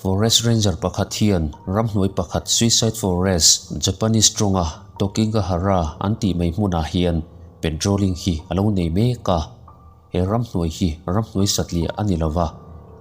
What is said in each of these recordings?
Forest Ranger pakhat hian ramhnuai pakhat Suicide Forest, Japanese tawnga Tokigahara an tih mai hmunah hian patrolling hi a lo nei mek a. He ramhnuai hi ramhnuai satliah a ni lova,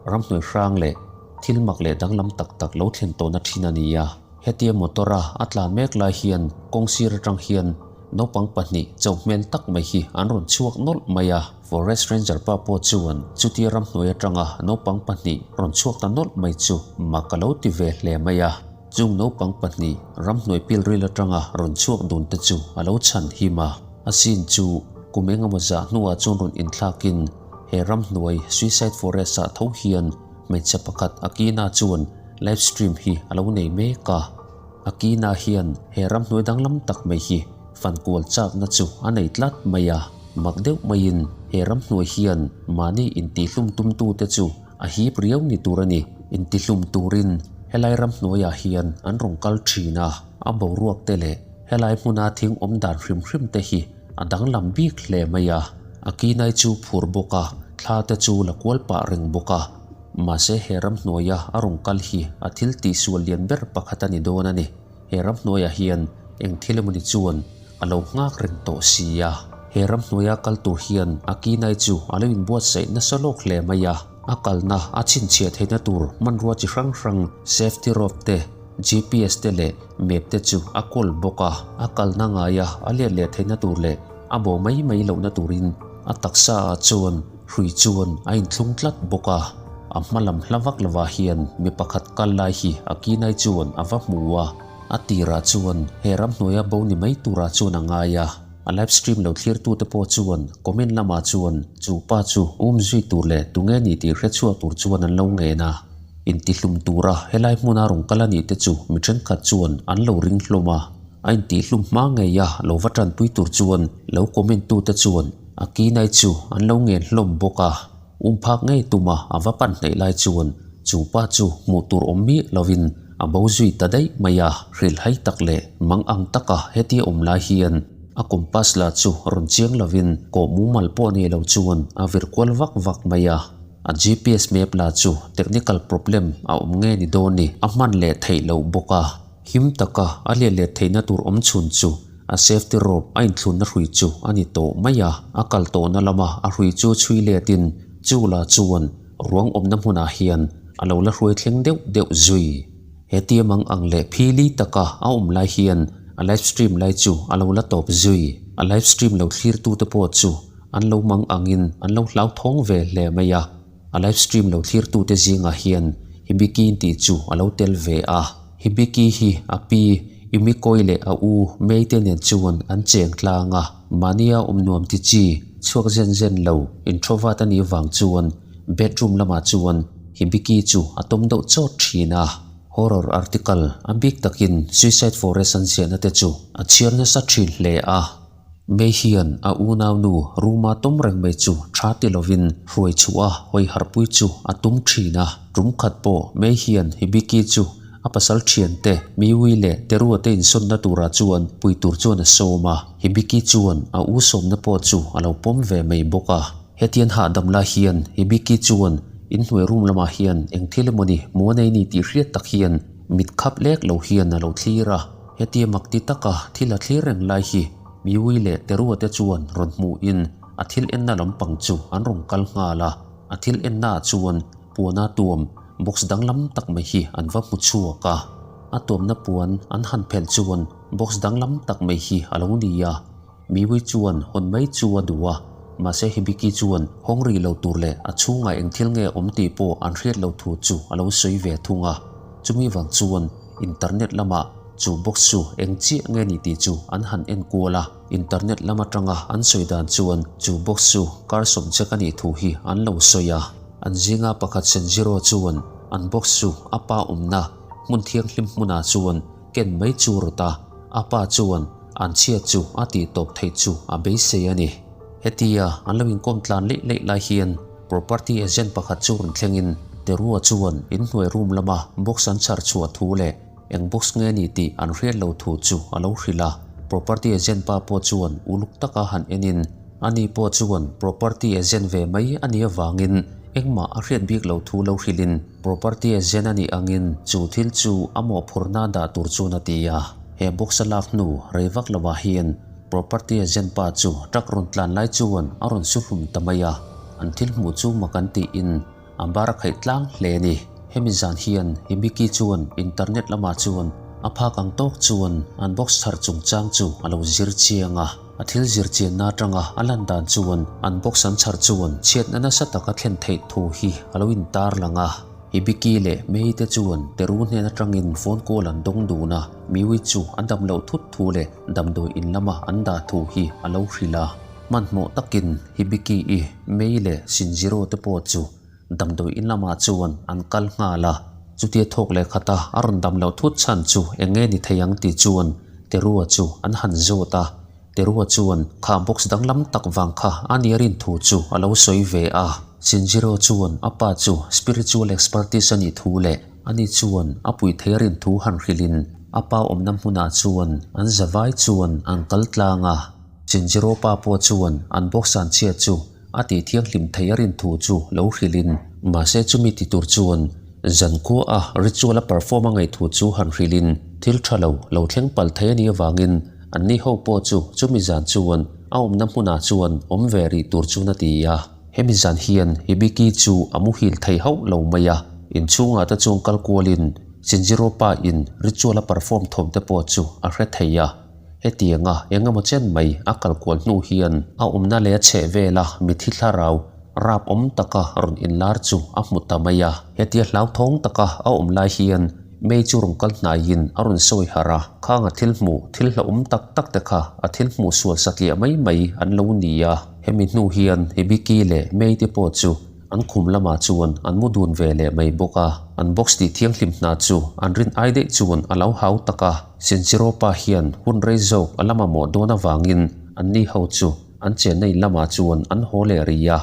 ramhnuai hrang leh thil mak leh danglam tak tak lo thlen tawhna thin a ni a. Hetia motor-a a tlan mek lai hian kawng sir atang hian naupang pahnih chauh hmel tak mai hi an rawn chhuak nawlh mai a. Forest Ranger pa pawh chuan chutia ramhnuai atanga naupang pahnih rawn chhuak ta nawlh mai chu mak a lo ti ve hle mai a. Chung naupang pahnih ramhnuai pilril atanga rawn chhuak dun te chu a lo chhan him a. A scene chu kum engemaw zah hnuah chuan rawn inthlakin he ramhnuai Suicide Forest ah tho hian hmeichhe pakhat Akina chuan live stream hi a lo nei mek a. Akina hian he ramhnuai danglam tak mai hi fankual chakna chu a nei tlat mai a. Mak deuh maiin he ramhnuai hian mahni intihlum tumtute chu a hip riau ni tur a ni. Intihlum turin helai ramhnuaiah hian an rawn kal thin a, a boruak te leh helai hmuna thing awm dan hrim hrim te hi a danglam bik hle mai a. A kinai chu phur bawk a, thla te chu la kual pah reng bawk a. Mahse he ramhnuaia a rawn kal hi a thil tihsual lian ber pakhat a ni dawn a ni. He ramhnuaiah hian eng thil emawni chuan a lo nghak reng tawh si a. He ramhnuaia kal tur hian a kinai chu a lo inbuatsaih nasa lawk hle mai a. A kalna a chhinchhiah theihna tur hmanrua chi hrang hrang safety rope te, GPS te leh map te chu a kawl bawk a. A kalna ngaia a let leh theihna tur leh a bo mai mai lohna turin a taksa ah chuan hrui chuan a inthlung tlat bawk a. A hma lam hla vak lovah hian mi pakhat kal lai hi a kinai chuan a va hmu a. A tirah chuan he ramhnuaia bo ni mai turah chuan a ngai a. A live stream lo thlirtute pawh chuan comment lamah chuan chu pa chu um zui tur leh tunge ni tih hrechhuak tur chuan an lo ngen a. Intihlum tura helai hmuna rawn kal a nih te chu mi thenkhat chuan an lo ring hlawm a. A intihlum hma ngei a lo va tanpui tur chuan lo comment tute chuan a kinai chu an lo ngen hlawm bawk a. Um phak ngei tuma a va pan hnaih lai chuan chu pa chu hmuh tur awm miah lovin a bo zui ta daih mai a, hrilhhai tak leh mang ang taka hetia awm lai hian a compass lah chu rawn chiang lovin kawh mumal pawh nei lo chuan a vir kual vak vak mai a. A GPS map lah chu technical problem a awm nge ni dawn ni a hman leh theih loh bawk a. Him taka a let leh theihna tur awm chhun chu a safety rope a inthlunna hrui chu a ni tawh mai a, a kal tawhna lama a hrui chu chhui letin chu la chuan ruang awmna hmunah hian a lo la hruai thleng deuh deuh zui. He tiamang ang leh phili taka a awm lai hian a live stream lai chu a lo la tawp zui. A live stream lo thlirtute pawh chu an lo mang angin an lo hlauthawng ve hle mai a. A live stream lo thlirtute zingah hian Hibiki tih chu a lo tel ve a. Hibiki hi a pi Yumikoi leh a u Mei te nen chuan an cheng tlang a, mahnia awm nuam ti chi chhuak zen zen lo introvert a nih vang chuan bedroom lamah chuan Hibiki chu a tawm deuh chawt thin a. Horror article a bik takin Suicide Forest an ziahna te chu a chhiar nasa thin hle a. Mei hian a unaunu room-a tawm reng mai chu tha ti lovin hruai chhuah a hawi harhpui chu a tum thin a. Tum khat pawh Mei hian Hibiki chu a pasal thiante Miui leh Terua te insawnna turah chuan pui tur chuan a sawm a. Hibiki chuan a u sawmna pawh chu a lo pawm ve mai bawk a. Hetian hahdam lai hian Hibiki chuan inhnuai room lamah hian eng thil emawni hmuh a nei ni tih hriat tak hian mit khap lek lo hian a lo thlir a. Hetia mak ti taka thil a thlir reng lai hi Miui leh Terua te chuan rawn hmuhin a thil enna lampang chu an rawn kal nghal a. A thil ennaah chuan puana tuam box danglam tak mai hi an va hmu chhuak a. A tuamna puan an han phelh chuan box danglam tak mai hi a lo ni a. Miui chuan hawn mai chu a duh a, mahse Hibiki chuan hawng rih lo tur leh a chhungah eng thil nge awm tih pawh an hriat lo thu chu a lo sawi ve thung a. Chumi vang chuan internet lamah chu box chu eng chiah nge ni tih chu an han en kual a, internet lam atanga an sawi dan chuan chu box chu kar sawm chek a nih thu hi an lo sawi a. An zinga pakhat Senjiro chuan an box chu a pa awmna hmun thianghlim hmunah chuan ken mai chu rawt a, a pa chuan an chhiat chu a tih tawp theih chu a beisei a ni. Hetia an lo inkawm tlan leih leih lai hian property agent pakhat chu rawn thlengin Terua chuan inhnuai room lama box an chhar chhuah thu leh eng box nge ni tih an hriat lo thu chu a lo hrilh a. Property agent pa pawh chuan uluk taka han enin ani pawh chuan property agent ve mai a nih avangin engmah a hriat bik lo thu lo hrilhin property agent a nih angin chu thil chu a mawhphurhna dah tur chuan a ti a. He box a lak hnu rei vak lovah hian property agent pa chu truck rawn tlan lai chuan a rawn su hlum ta mai a, an thil hmuh chu mak an tiin A bar a khaih tlang hle a ni. Hemi zan hian Hibiki chuan internet lamah chuan a phak ang tawk chuan an box thar chungchang chu a lo zir chiang a. A thil zir chianna atanga a lan dan chuan an box an chhar chuan chhiatna nasa taka thlen theih thu hi a lo intar lang a. Hibiki leh Mei te chuan Teru hnen atangin phone call an dawng dun a, Miui chu a dam loh thut thu leh damdawi in lama an dah thu hi a lo hrilh a. Hmanhmawh takin Hibiki-i, Mei leh Shinjiro te pawh chu damdawi in lamah chuan an kal nghal a. Chutia thawk leh khata a rawn dam loh thut chhan chu eng nge ni thei ang tih chuan Terua chu an han zawt a. Terua chuan kha box danglam tak vang kha a nia rin thu chu a lo sawi ve a. Shinjiro chuan a pa chu spiritual expertise a nih thu leh ani chuan a pui thei a rin thu han hrilhin a pa awmna hmunah chuan an zavai chuan an kal tlang a. Shinjiro pa pawh chuan an bawksan chhiat chu a tih thianghlim thei a rin thu chu lo hrilhin, mahse chumi ti tur chuan zankhua a ritual a perform a ngaih thu chu han hrilhin thil tha lo lo thleng palh thei a nih avangin anni ho pawh chu chumi zan chuan a awmna hmunah chuan awm ve rih tur chuan a ti a. Hemi zan hian Hibiki chu a muhil thei hauh lo mai a, inchhungah te chuan kal kualin Shinjiro pa in ritual a perform thawm te pawh chu a hre thei a. Hetianga eng emaw chen mai a kal kual hnu hian a awmna leh a chheh vela mithi thlarau rap awm taka rawn inlar chu a hmu ta mai a. Hetia hlauthawng taka a awm lai hian May chu rawn kal hnaiin a rawn sawi harh a, khang a thil hmuh thil hlauhawm tak tak te kha a thil hmuh sual satliah mai mai an lo ni a. Hemi hnu hian Hibiki leh May te pawh chu An khum lamah chuan an mu dun ve leh mai bawk a, an box tih thianghlim hna chu an rin ai daih chuan a lo hau tak a. Shinjiro pa hian hun rei zawk a la mamawh dawn avangin anni ho chu an chenna in lamah chuan an haw leh rih a.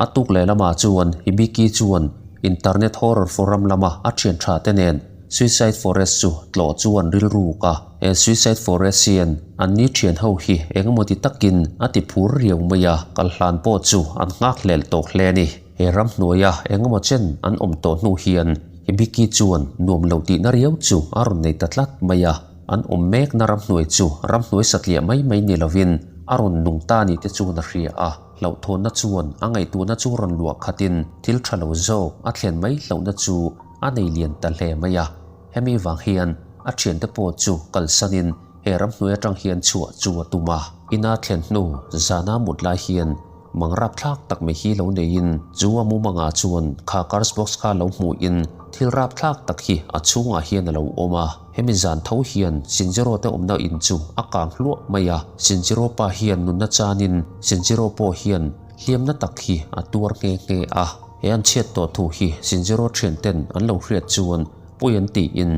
A tuk leh lamah chuan Hibiki chuan internet horror forum lama a thian tha te nen Suicide Forest chu tlawh chu an rilruk a. He Suicide Forest hian anni thian ho hi engemaw ti takin a ti phur riau mai a, kal hlan pawh chu an nghak hlel tawh hle a ni. He ramhnuaia engemaw chen an awm tawh hnu hian Hibiki chuan nuam lo tihna riau chu a rawn nei ta tlat mai a. An awm mekna ramhnuai chu ramhnuai satliah mai mai ni lovin a rawn nung ta ni te chuan a hria a. Hlauhthawnna chuan a ngaihtuahna chu rawn luah khatin thil tha lo zawk a thlen mai hlauhna chu a nei lian ta hle mai a. Hemi vang hian a thiante pawh chu kalsanin he ramhnuai atang hian chhuah chu a tum a. Ina thlen hnu zana mut lai hian mang rapthlak tak mai hi lo neiin chu a mumangah chuan kha cars box kha lo hmuhin thil rapthlak tak hi a chhungah hian a lo awm a. Hemi zan tho hian Shinjiro te awmna in chu a kang hluah mai a. Shinjiro pa hian nunna chanin Shinjiro pawh hian hliamna tak hi a tuar nghe nghe a. He an chhiat tawh thu hi Shinjiro thian ten an lo hriat chuan pawi an tiin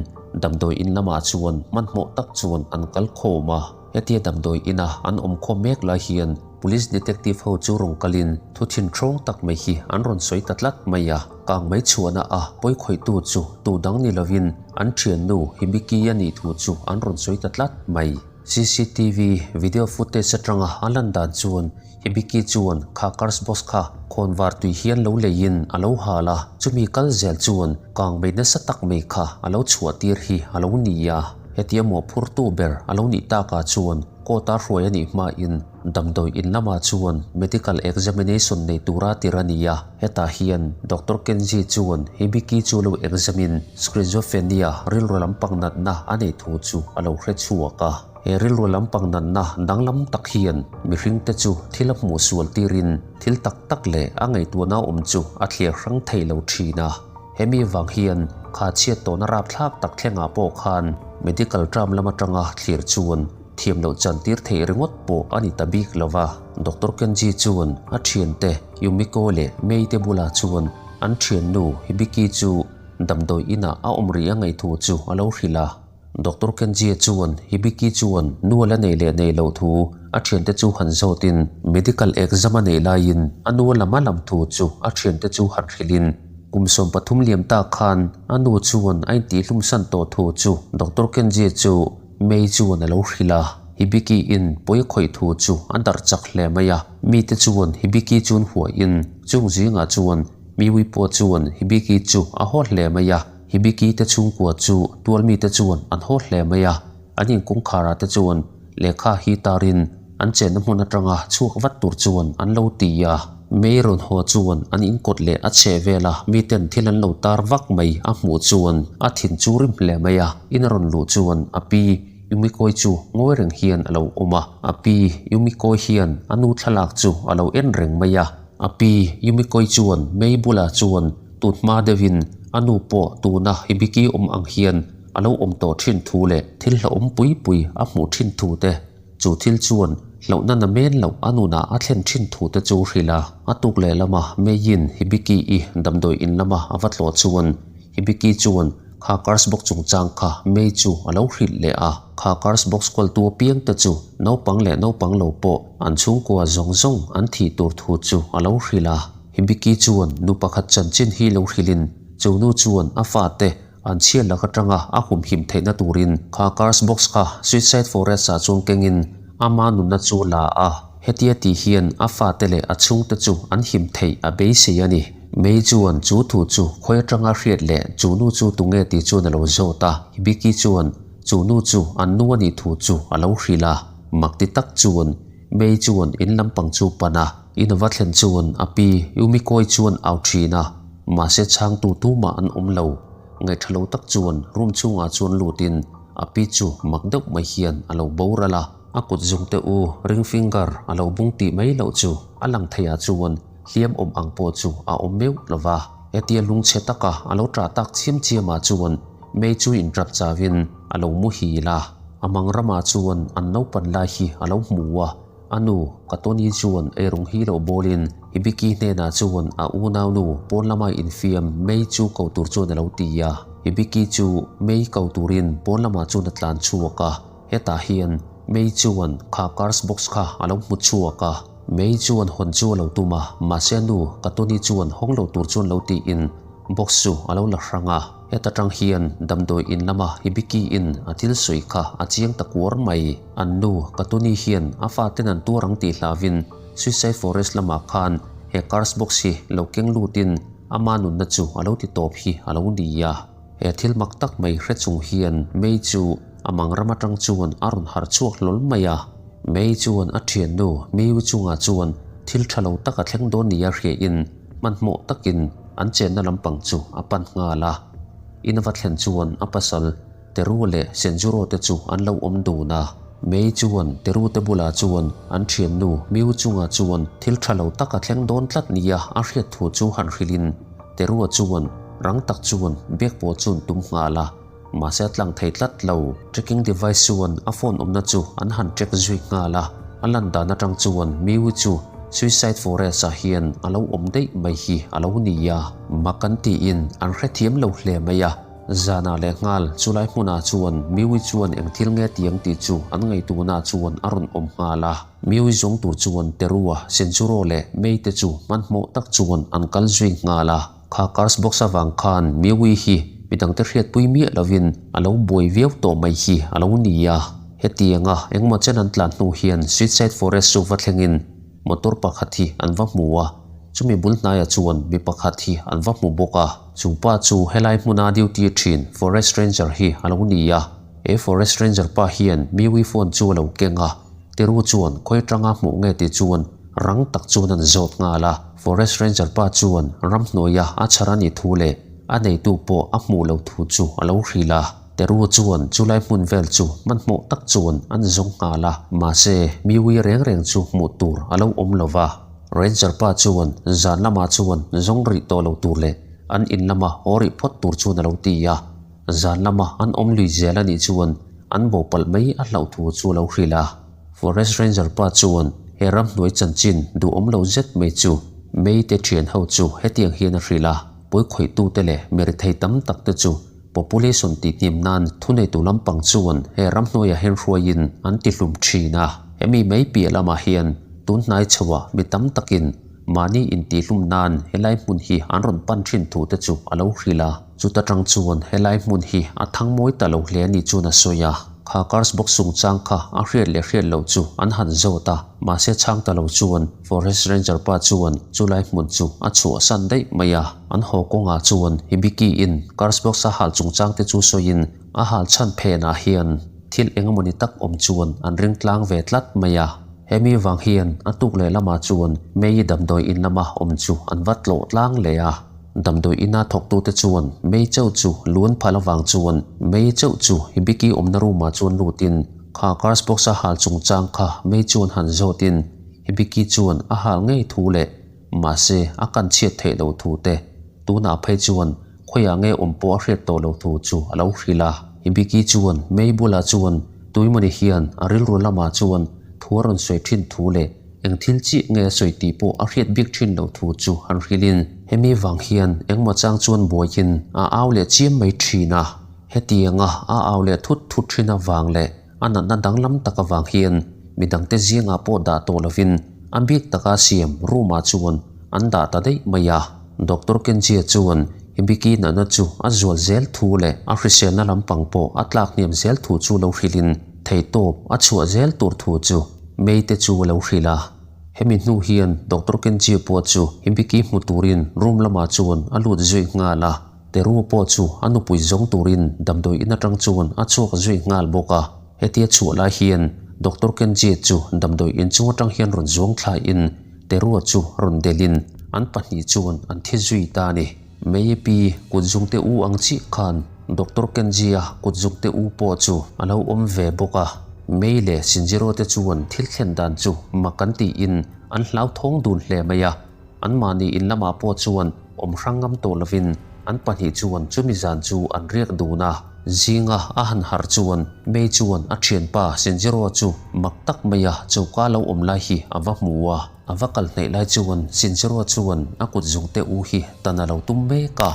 damdawi in lamah chuan hmanhmawh tak chuan an kal khawm a. Hetia damdawi ina an awm khawm mek lai hian Police Detective ho chu rawn kalin thu thinhrawng tak mai hi an rawn sawi ta tlat mai a. Kang mai chhuahna a pawi khawihtu chu tu dang ni lovin an thiannu Hibiki a nih thu chu an rawn sawi ta tlat mai. Cctv video footage atanga a lan dan chuan Hibiki chuan kha cars box kha khawnvar tui hian lo leiin a lo hal a, chumi kal zel chuan kang mai nasa tak mai kha a lo chhuah tir hi a lo ni a. Hetia mawhphurtu ber a lo nih takah chuan court a hruai a nih hmain damdawi in lamah chuan medical examination nei tura tir a ni a. Hetah hian Doctor Kenji chuan Hibiki chu lo examine schizophrenia rilru lampang natna a neih thu chu a lo hre chhuak a. He rilru lampang natna danglam tak hian mihringte chu thil a hmuh sual tirin thil tak tak leh a ngaihtuahna awm chu a thliar hrang thei lo thin a. Hemi vang hian kha chhiat tawhna rapthlak tak thlengah pawh khan medical term lam atanga thlir chuan thiam loh chan tir theih ringawt pawh a ni ta bik lo va. Doctor Kenji chuan a thiante Yumiko leh Mei te bulah chuan an thiannu Hibiki chu damdawi inah a awm rih a ngaihthu chu a lo hrilh a. Doctor Kenji chuan Hibiki chuan nu a la nei leh nei loh thu a thiante chu han zawtin medical exam a neih laiin a nu a lam a lam thu chu a thiante chu han hrilhin kum 13 liam tak khan a nu chuan a intihhlumsan tawh thu chu Doctor Kenji chu Mei chuan a lo hrilh a. Hibiki in pawi khawih thu chu a darh chak hle mai a, mite chuan Hibiki chuan huahin chung zingah chuan. Miwi pawh chuan Hibiki chu a haw hle mai a. Hibiki te chhungkua chu tual mite chuan an haw hle mai a. An in kawngkhar ah te chuan lehkha hi tarin an chenna hmun atanga chhuak vat tur chuan an lo ti a. Mei rawn haw chuan an in kawt leh a chheh vela miten thil an lo tar vak mai a hmuh chuan a thin chu rim hle mai a. In a rawn luh chuan a pi Yumikoi chu ngawi reng hian a lo awm a. A pi Yumikoi hian a nu thlalak chu a lo en reng mai a. A pi Yumikoi chuan Mei bulah chuan tut hma deuhin a nu pawh tuna Hibiki awm ang hian a lo awm tawh thin thu leh thil hlauhawm pui pui a hmuh thin thu te, chu thil chuan hlauhna na men loh a nunah a thlen thin thu te chu hrilh a. A tuk leh lama Meiin Hibiki-i damdawi in lama a va tlawh chuan Hibiki chuan kha curse box chungchang kha Mei chu a lo hrilh leh a. Kha curse box kawltu apiang te chu naupang leh naupang lo pawh an chhungkua zawng zawng an thih tur thu chu a lo hrilh a. Hibiki chuan nu pakhat chanchin hi lo hrilhin chu nu chuan a fate An chhiat lak atanga a humhim theihna turin kha curse box kha Suicide Forest ah chuan kengin ama nunna chu la a, hetia tih hian a fate leh a chhungte chu an him theih a beisei a ni. May chuan chu thu chu khawi atanga hriat leh chu nu chu tunge tih chuan a lo zawt a, Hibiki chuan chu nu chu an nu a nih thu chu a lo hrilh a, mak ti tak chuan May chuan in lampang chu pan a, in a va thlen chuan a pi Yumikoi chuan au thin a. Mahse chhangtu tumah an awm lo. Ngaihṭha lo tak chuan room chhungah chuan lutin a pi chu mak deuh mai hian a lo boral a. A kut zungte u ring finger a lo bung tih mai loh chu a lang theiah chuan hliam awm ang pawh chu a awm meuh lo va. Hetia lungchhe taka a lo ṭah tak chiam chiamah chuan May chu inṭap chauhin a lo muhil a. A mang ramah chuan an naupan lai hi a lo hmu a. A nu, Katoni chuan eirawng hi lo bawlin Hibiki hnenah chuan a unaunu pawn lama infiam Mei chu ko tur chuan a lo ti a. Hibiki chu Mei ko turin pawn lamah chuan a tlan chhuak a. Hetah hian Mei chuan kha cars box kha a lo hmu chhuak a. Mei chuan hawn chu a lo tum a, mahse a nu, Katoni chuan hawng lo tur chuan lo tiin box chu a lo la hrang a. Heta tang hian damdawi in lama Hibiki in a thil sawi kha a chiang ta kuar mai. An nu Katuni hian a faten an tuar ang tih hlauhin Suicide Forest lamah khan he curse box hi lo keng lutin ama nunna chu a lo ti tawp hi a lo ni a. He thil mak tak mai hre chung hian May chu a mang ram atang chuan a rawn harh chhuak hlawl mai a. May chuan a thiannu Miu chungah chuan thil tha lo tak a thleng dawn nia hriain Hmanhmawh takin an chenna lampang chu a pan nghal a. In a va thlen chuan a pasal Teru leh Senjuro te chu an lo awm dun a. Mei chuan Teru te bulah chuan an thiannu Miu chungah chuan thil tha lo tak a thleng dawn tlat nia a hriat thu chu han hrilhin Terua chuan rang tak chuan bag pawh chuan tum nghal a. Mahse a tlang thei tlat lo. Tracking device chuan a phone awmna chu an han track zui nghal a, a lan dan atang chuan Miwi chu Suicide Forest ah hian a lo awm daih mai hi a lo ni a. Mak an tiin an hrethiam lo hle mai a, zanah leh nghal chulai hmunah chuan Miwi chuan eng thil nge tiang tih chu an ngaihtuahna chuan a rawn awm nghal a. Miwi zawng tur chuan Terua, Senjuro leh Mei te chu hmanhmawh tak chuan an kal zui nghal a. Kha curse box avang khan Miwi hi midangte hriatpui miah lovin a lo buai viau tawh mai hi a lo ni a. Hetianga engmaw chen an tlan hnu hian Suicide Forest chu va thlengin motor pakhat hi an va hmu a, chumi bul hnaiah chuan mi pakhat hi an va hmu bawk a. Chu pa chu helai hmuna duty thin Forest Ranger hi a lo ni a. He Forest Ranger pa hian Miwi phone chu a lo keng a. Teru chuan khawi atanga hmuh nge tih chuan rang tak chuan an zawt nghal a. Forest Ranger pa chuan ramhnuaia a chhar a nih thu leh a neitu pawh a hmuh loh thu chu a lo hrilh a. Teru chuan chulai hmun vel chu hmanhmawh tak chuan an zawng nghal a, mahse miui reng reng chu hmuh tur a lo awm lo va. Ranger pa chuan zan lamah chuan zawng rih tawh lo tur leh an in lama haw rih phawt tur chuan a lo ti a. Zan lama an awm lui zel a nih chuan an bo palh mai a hlauh thu chu a lo hrilh a. Forest Ranger pa chuan he ramhnuai chanchin duhawm lo zet mai chu Meite thian ho chu hetiang hian a hrilh a, pawikhawih tute leh mirithei tam tak te chu population tih hnim nan thuneitu lampang chuan he ramhnuaiah hian hruaiin an ti hlum thin a. Hemi mai piah lamah hian tun hnai chhoah mi tam takin mahni intihhlum nan helai hmun hi an rawn pan thin thu te chu a lo hrilh a. Chuta tang chuan helai hmun hi a thang mawi ta lo hle a ni chuan a sawi a. Kha curse box chungchang kha a hriat leh hriat loh chu an han zawt a, mahse chhang ta lo chuan Forest Ranger pa chuan chulai hmun chu a chhuahsan daih mai a. An haw kawngah chuan Hibiki in curse box a hal chungchang te chu sawiin a hal chhan phenah hian thil engemawni tak awm chuan an ring tlang ve tlat mai a. Hemi vang hian a tuk leh lamah chuan Mei damdawi in lama awm chu an va tlawh tlang leh a. Damdawi ina thawktute chuan Mei chauh chu luan phal avang chuan Mei chauh chu Hibiki awmna room-ah chuan lutin kha curse box a hal chungchang kha Mei chuan han zawtin Hibiki chuan a hal ngei thu leh mahse a kan chhiat theih loh thu te tunah phei chuan khawiah nge awm pawh a hriat tawh loh thu chu a lo hrilh a. Hibiki chuan Mei bulah chuan Tuimawni hian a rilru lamah chuan thu a rawn sawi thin thu leh Eng thil chiah nge a sawi tih pawh a hriat bik thin loh thu chu han hrilhin hemi vang hian engmaw chang chuan buaiin a au leh chiam mai thin a. Hetianga a au leh thut thut thin avang leh a natna danglam tak avang hian midangte zingah pawh dah tawh lovin a bik taka siam room ah chuan an dah ta daih mai a. Doctor Kenjia chuan Hibiki natna chu a zual zel thu leh a hriselna lampang pawh a tlak hniam zel thu chu lo hrilhin theihtawp a chhuah zel tur thu chu Mei te chu a lo hrilh a. Hemi hnu hian Doctor Kenji pawh chu Hibiki hmu turin room lamah chuan a lut zui nghal a. Teru pawh chu a nupui zawng turin damdawi in atang chuan a chhuak zui nghal bawk a. Hetia chhuah lai hian Doctor Kenji chu damdawi in chung atang hian rawn zuang thlaiin Terua chu rawn delhin an pahnih chuan an thi zui ta a ni. Mei pi kut zungte u ang chiah khan Doctor Kenji-a kut zungte u pawh chu a lo awm ve bawk a. Mei leh Shinjiro te chuan thil thlen dan chu mak an tiin an hlauthawng dun hle mai a. Anmahni in lamah pawh chuan awm hrang ngam tawh lovin an pahnih chuan chumi zan chu an riak dun a. Zinga a han harh chuan Mei chuan a thianpa Shinjiro chu mak tak maia choka lo awm lai hi a va hmu a. A va kal hnaih lai chuan Shinjiro chuan a kut zungte u hi tan a lo tum mek a.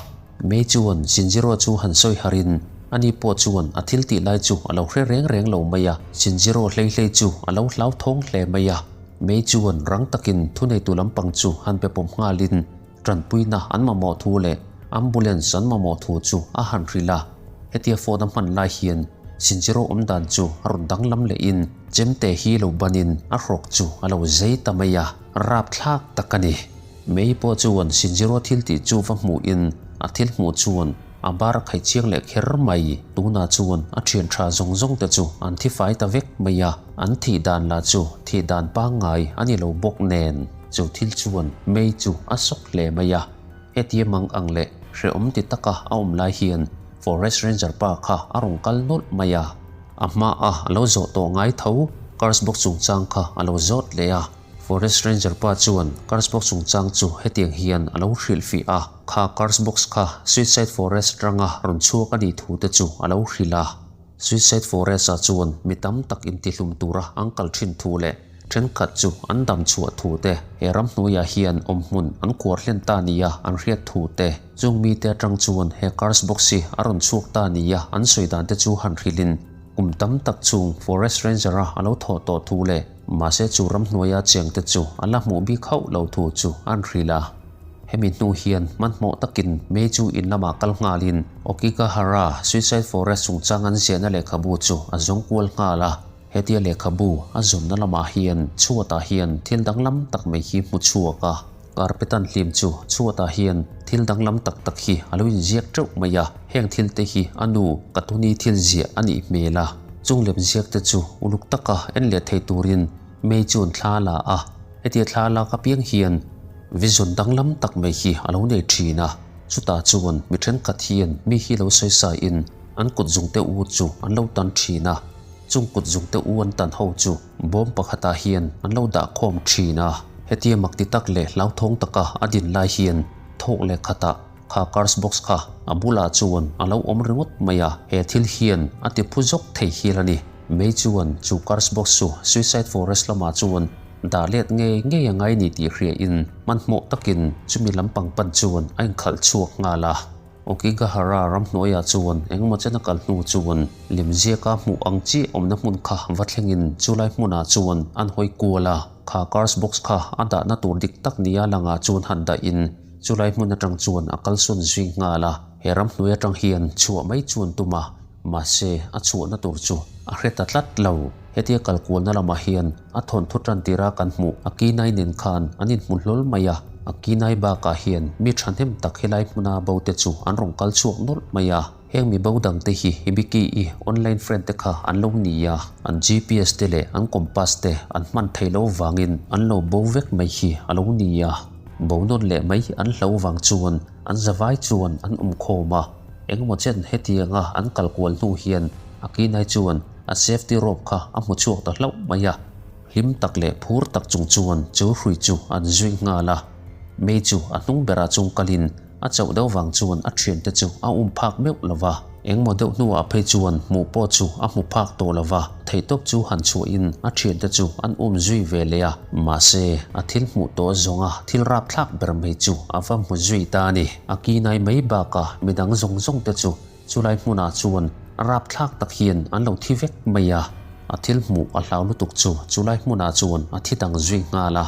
Mei chuan Shinjiro chu han sawi harin ani pawh chuan a thil tih lai chu a lo hre reng reng lo mai a. Shinjiro hlei hlei chu a lo hlauthawng hle mai a. Mei chuan rang takin thuneitu lampang chu han pe pawm nghalin tanpuina an mamawh thu leh ambulance an mamawh thu chu a han hrilh a. Hetia phone a hman lai hian Shinjiro awm dan chu a rawn danglam lehin chemte hi lo banin a hrawk chu a lo zei ta mai a, rapthlak tak a ni. Mei pawh chuan Shinjiro thil tih chu va hmuhin a thil hmuh chuan a bar a khai chiang leh kher mai. Tunah chuan a thian tha zawng zawng te chu an thi fai ta vek mai a, an thih dan lah chu thih dan pangngai a ni lo bawk nen chu thil chuan Mei chu a sawk hle mai a. Hetia mang ang leh hrehawm ti taka a awm lai hian Forest Ranger pa kha a rawn kal nawlh mai a. A hmaa a lo zawh tawh ngai tho Curse box chungchang kha a lo zawt leh a. Forest Ranger pa chuan Curse box chungchang chu hetiang hian a lo hrilhfih a, kha Curse box kha Suicide Forest ranga rawn chhuak a nih thu te chu a lo hrilh a. Suicide Forest-ah chuan mi tam tak intihlum tura an kal thin thu leh thenkhat chu an dam chhuah thu te, he ramhnuaiah hian awmhmun an kuar hlen ta nia an hriat thu te, chung mite atang chuan he Curse Box hi a rawn chhuak ta nia an sawi dan te chu han hrilhin kum tam tak chung Forest Ranger-a a lo thawh tawh thu leh mahse chu ramhnuaia cheng te chu a la hmuh bik hauh lo thu chu an hrilh a. Hemi hnu hian hmanhmawh takin Mei chu in lamah kal nghalin Okigahara Suicide Forest chungchang an ziahna lehkhabu chu a zawng kual nghal a. Hetia lehkhabu a zawnna lamah hian chhuatah hian thil danglam tak mai hi hmu chhuak a. Carpet an hlim chu chhuatah hian thil danglam tak tak hi a lo inziak teuh mai a. Heng thil te hi a nu Katuni thil ziah a nih hmel a. Chung lemziak te chu uluk taka en leh thei turin Mei chuan thla a la a. Hetia thla lak apiang hian vision danglam tak mai hi a lo nei thin a, chutah chuan mi thenkhat hian mi hi lo sawi saiin an kut zungte u chu an lo tan thin a, chung kut zungte u an tan ho chu bawm pakhatah hian an lo dah khawm thin a. Hetia mak ti tak leh hlauthawng taka a din lai hian thawk leh khatah kha curse box kha a bulah chuan a lo awm ringawt mai a, he thil hian a ti phu zawk thei hial a ni. Mei chuan chu curse box chu Suicide Forest lamah chuan dah let ngei ngei a ngai ni tih hriain hmanhmawh takin chumi lampang pan chuan a inkhalh chhuak nghal a. Okigahara ramhnuaiah chuan engemaw chen a kal hnu chuan lemziaka hmuh ang chiah awmna hmun kha va thlengin chulai hmunah chuan an hawi kual a. Kha curse box kha a dahna tur dik tak nia langah chuan han dahin chulai hmun atang chuan a kalsawn zui nghal a. He ramhnuai atang hian chhuah mai chuan tum a. Mahse, a chhuahna tur chu a hre ta tlat lo. Hetia kal kualna lamah hian a thawnthu tan tira kan hmuh a Kinai nen khan an inhmu hlawl mai a. A Kinai bakah hian mi thahnem tak helai hmuna bo te chu an rawn kal chhuak nawlh mai a. Heng mi bo dangte hi Hibiki-i online friend te kha an lo ni a, an GPS te leh an compass te an hman thei lo vangin an lo bo vek mai hi a lo ni a. Bo nawn leh mai an hlo vang chuan an zavai chuan an awm khawm a, engemaw chen hetianga an kal kual hnu hian a kinai chuan a safety rope kha a hmu chhuak ta hlauh mai a. Hlim tak leh phur tak chung chuan chu hrui chu an zui nghal a, May chu a hnung berah chung kalin A chauh deuh vang chuan a thiante chu a um phak meuh lo va, engmaw deuh hnuah phei chuan hmuh pawh chu a hmu phak tawh lo va, theihtawp chu han chhuahin a thiante chu an um zui ve leh a, mahse a thil hmuh tawh zawnga thil rapthlak ber mai chu a va hmu zui ta a ni. A kinai mai bakah midang zawng zawng te chu chulai hmunah chuan rapthlak tak hian an lo thi vek mai a, a thil hmuh a hlau lutuk chu chulai hmunah chuan a thi dang zui nghal a,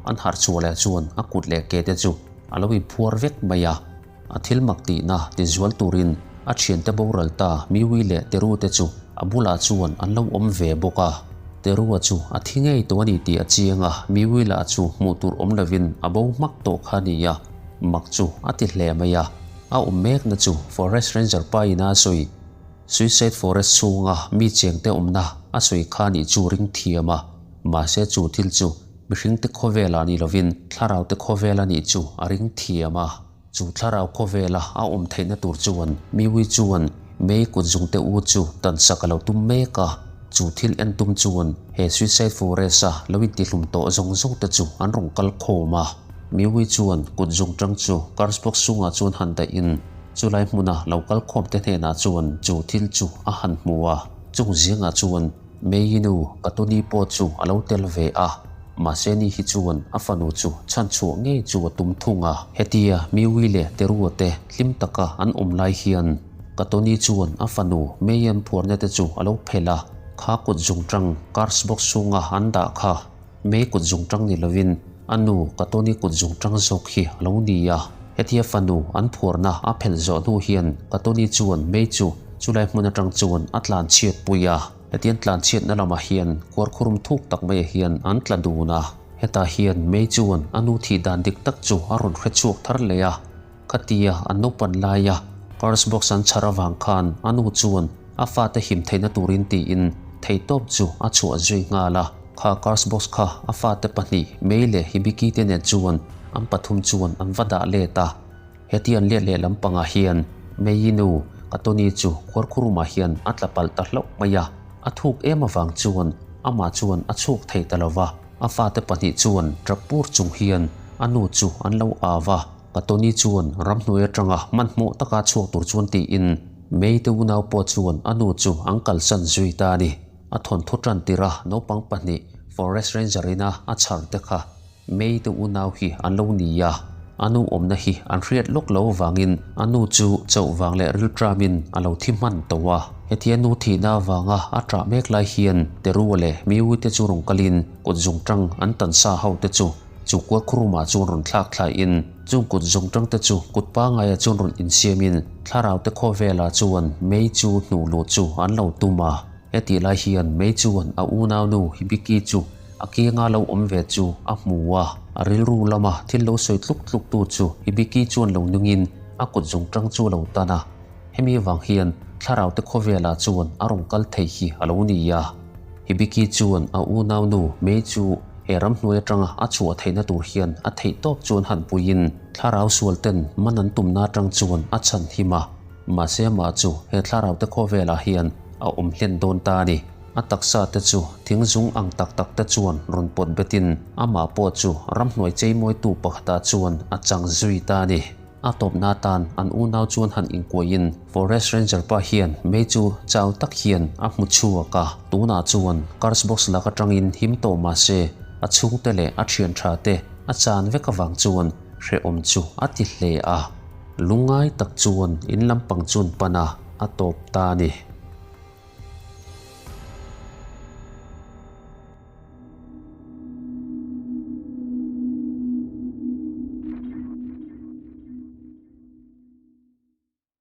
an harh chhuah leh chuan a kut leh ke te chu A lo inphuar vek mai a, a thil mak tihna ti zual turin a thiante boral ta Miwi leh Teru te chu a bulah chuan an lo awm ve bawk a. Terua chu a thi ngei tawh a ni tih a chiang a, Miwi lah chu hmuh tur awm lovin a bo hmak tawh kha a ni a, mak chu a ti hle mai a. A awm mekna chu Forest Ranger pa ina a sawi, Suicide Forest chhunga mi chengte awmna a sawi kha nih chu ring thiam a, mahse chu thil chu Mihringte khawvelah ni lovin Thlaraute khawvel a nih chu a ring thiam a. Chu Thlarau khawvela a awm theihna tur chuan Miwi chuan May kut zungte u chu tansak a lo tum mek a. Chu thil en tum chuan he Suicide Forest-a lo intihlum tawh zawng zawng te chu an rawn kal khawm a. Miwi chuan kut zung tang chu Cars box chungah chuan han daih in chulai hmuna lo kal khawm te hnenah chuan chu thil chu a han hmu a. Chung zingah chuan May-i nu Katuni pawh chu a lo tel ve a, mahse ni hi chuan a fanu chu chhanchhuah ngei chu a tum thung a. Hetia Miwi leh Terua te hlim taka an awm lai hian Katuni chuan a fanu May-i an phuarna te chu a lo phelh a, kha kut zungtang cars box chhunga an dah kha May kut zungtang ni lovin a nu Katuni kut zungtang zawk hi a lo ni a. Hetia fanu an phuarna a phelh zawh hnu hian Katuni chuan May chu chulai hmun atang chuan a tlan chhiat pui a. Hetiang tlan chhiatna lamah hian kuarkhurum thuk tak maiah hian an tla dun a. Hetah hian May chuan a nu thih dan dik tak chu a rawn hre chhuak thar leh a. Khatia an naupan laia curse box an chhar avang khan a nu chuan a fate him theihna turin tiin theihtawp chu a chhuah zui nghal a. Kha curse box kha a fate pahnih May leh Hibiki te nen chuan an pathum chuan an va dah let a. Heti an let leh lampangah hian May-i nu Katoni chu khuarkhurumah hian a tla palh ta hlauh mai a, a thuk em avang chuan amah chuan a chhuak thei ta lo va, a fate pahnih chuan tap pur chung hian a nu chu an lo au va, Katoni chuan ramhnuai atanga hmanhmawh taka chhuak tur chuan tiin May te unau pawh chuan a nu chu an kalsan zui ta a ni. A thawnthu tan tirh a naupang pahnih Forest Ranger ina a chhar te kha May te unau hi an lo ni a, a nu awmna hi an hriat lawk lo avangin a nu chu chauh vang leh rilṭamin a lo thi hman tawh a. Hetia nu thihna avanga a ṭah mek lai hian Terua leh Miui te chu rawn kalin kut zungṭang an tansa ho te chu chu kualkhurumah chuan rawn thlak thlaiin chung kut zungṭang te chu kut pangaia chuan rawn insiamin thlarau te khawvelah chuan May chu hnuh luh chu an lo tum a. Hetih lai hian May chuan a unaunu Hibiki chu A kianga lo awm ve chu a hmu a, a rilru lama thil lo sawi tluk tluk tu chu Hibiki chuan lo nungin a kut zung tang chu a lo tan a. Hemi vang hian thlarau te khawvelah chuan a rawn kal thei hi a lo ni a. Hibiki chuan a unau nu Mei chu he ramhnuai atanga a chhuah theihna tur hian a theih tawp chuan han puiin thlarau sual ten man an tumna atang chuan a chhan him a. Mahse amah chu he thlarau te khawvelah hian a awm hlen dawn ta a ni. A taksa te chu thing zung ang tak tak te chuan rawn pawt betin amah pawh chu ramhnuai cheimawitu pakhatah chuan a chang zui ta a ni. A tawpna atan an unau chuan han inkuahin Forest Ranger pa hian May chu chau tak hian a hmu chhuak a, tunah chuan Curse Box lak atangin him tawh mah se a chhungte leh a thian tha te a chan vek avang chuan hrehawm chu a ti hle a. Lungngai tak chuan in lampang chuan pan a, a tawp ta a ni.